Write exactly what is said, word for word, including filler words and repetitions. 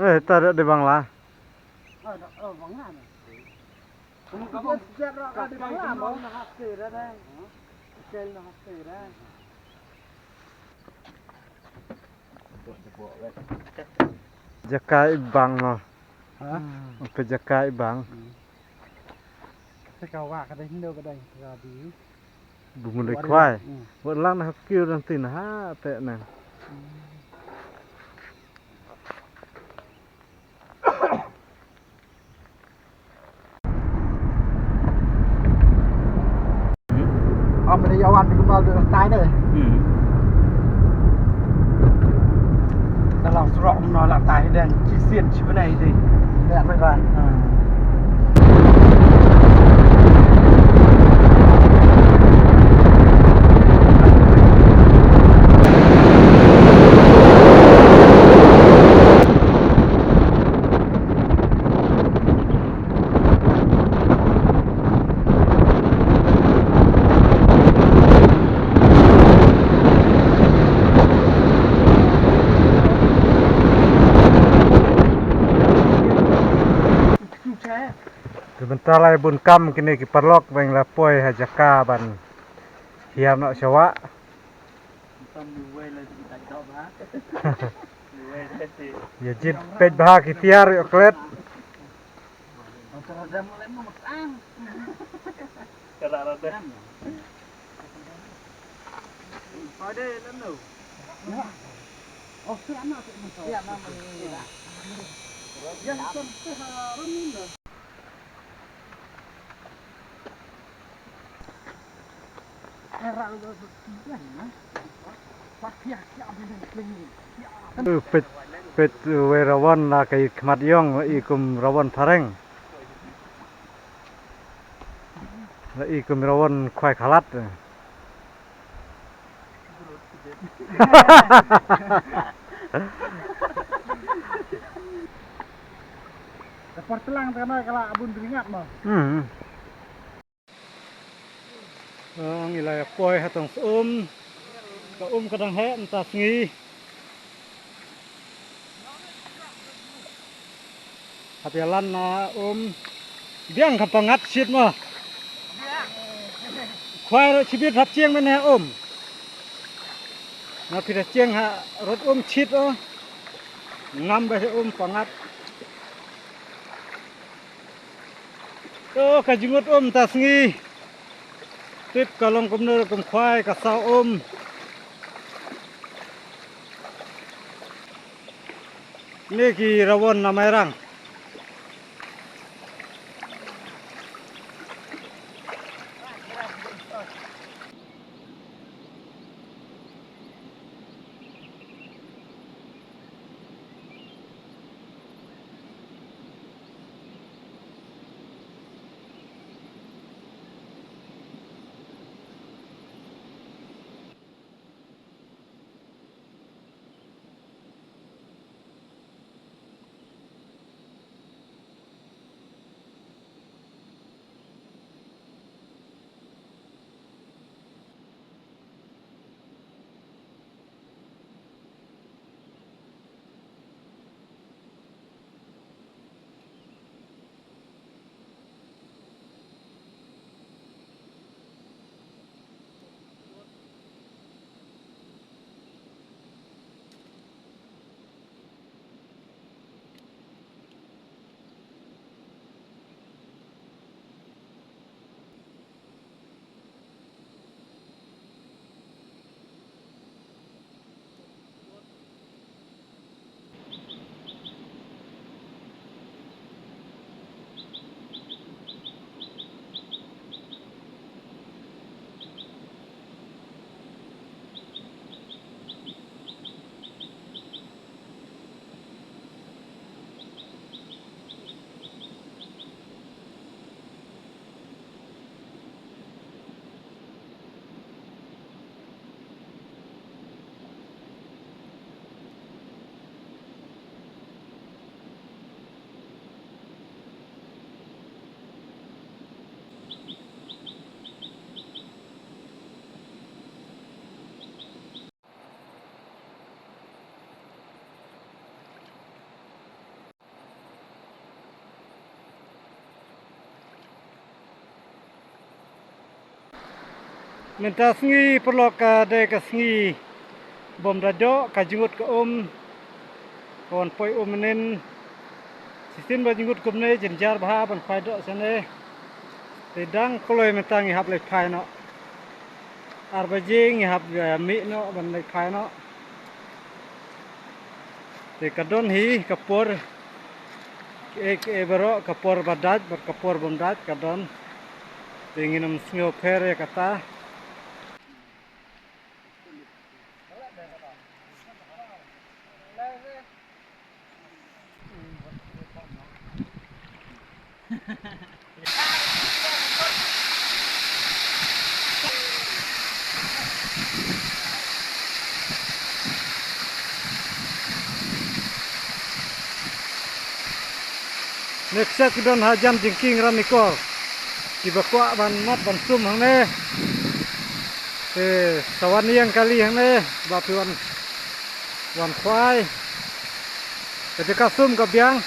Eh, ta da di Bangla. Oh, da, oh, Bangla na. Kum ka bang siap ra ka di Bangla, bang na hati ra dai. Kel na hati ra. Jaka i bang mo. Ha? Pe jaka i bang. Hmm. Te ka wa ka dai hindo ka dai ka di. Bu mun dai khwai. Hmm. Wat lang na ha kiew dang tin ha te na. Hmm. Am re yawan di kumal de tai ne. Hmm. Dalam surok no la tai dan chisien chibenai de. Ya, betul. Hmm. Te mynta la bun kam kine ki paralok ba ngi la poi ha jaka ban hiar noh sha wah. Ïa jied peit bha ki tiar ïoh klet. Peit, peit, wei rawon la ka i khmat ïong, la i kum rawon phareng. La i kum rawon khwai khalat. Ka por tlang ka noi ka la bun ringat mo. Hmm. Ngi la ïa poi ha tong Sum. Ka um ka dang heh mynta sngi. Hap ïalan na um. Biang ka pangat shit mo. Khwai ruh shibit hap chieng mynne um. Na phi da chieng ha rot um shit o. Ngam ba um pangat. To ka jingmut um mynta sngi. Tip ka long kumno kum khwai ka saw um. Ne ki rawon na Mairang. Mynta sngi paralok ka dei ka sngi bym da doh, ka jngut ka um, ka wan poi um mynnin. Shisien ba jngut kumne jynjar bha ban phai doh shane. Te dang kloi mynta ngi hap leit phai noh. Ar baje ngi hap, eh, mih noh ban leit phai noh. Te ka don hi ka por, eh, eh, baroh ka por ba dait bad ka por bym dait ka don. Te ngin ym sngew pher ïa kata. Ne ksat ki don hajan jingkieng Ranikor. Kiba kwah ban mad ban sum hangne. Te sa wan ïeng kali hangne ba phi wan, wan khwai. Te ka sum ka biang.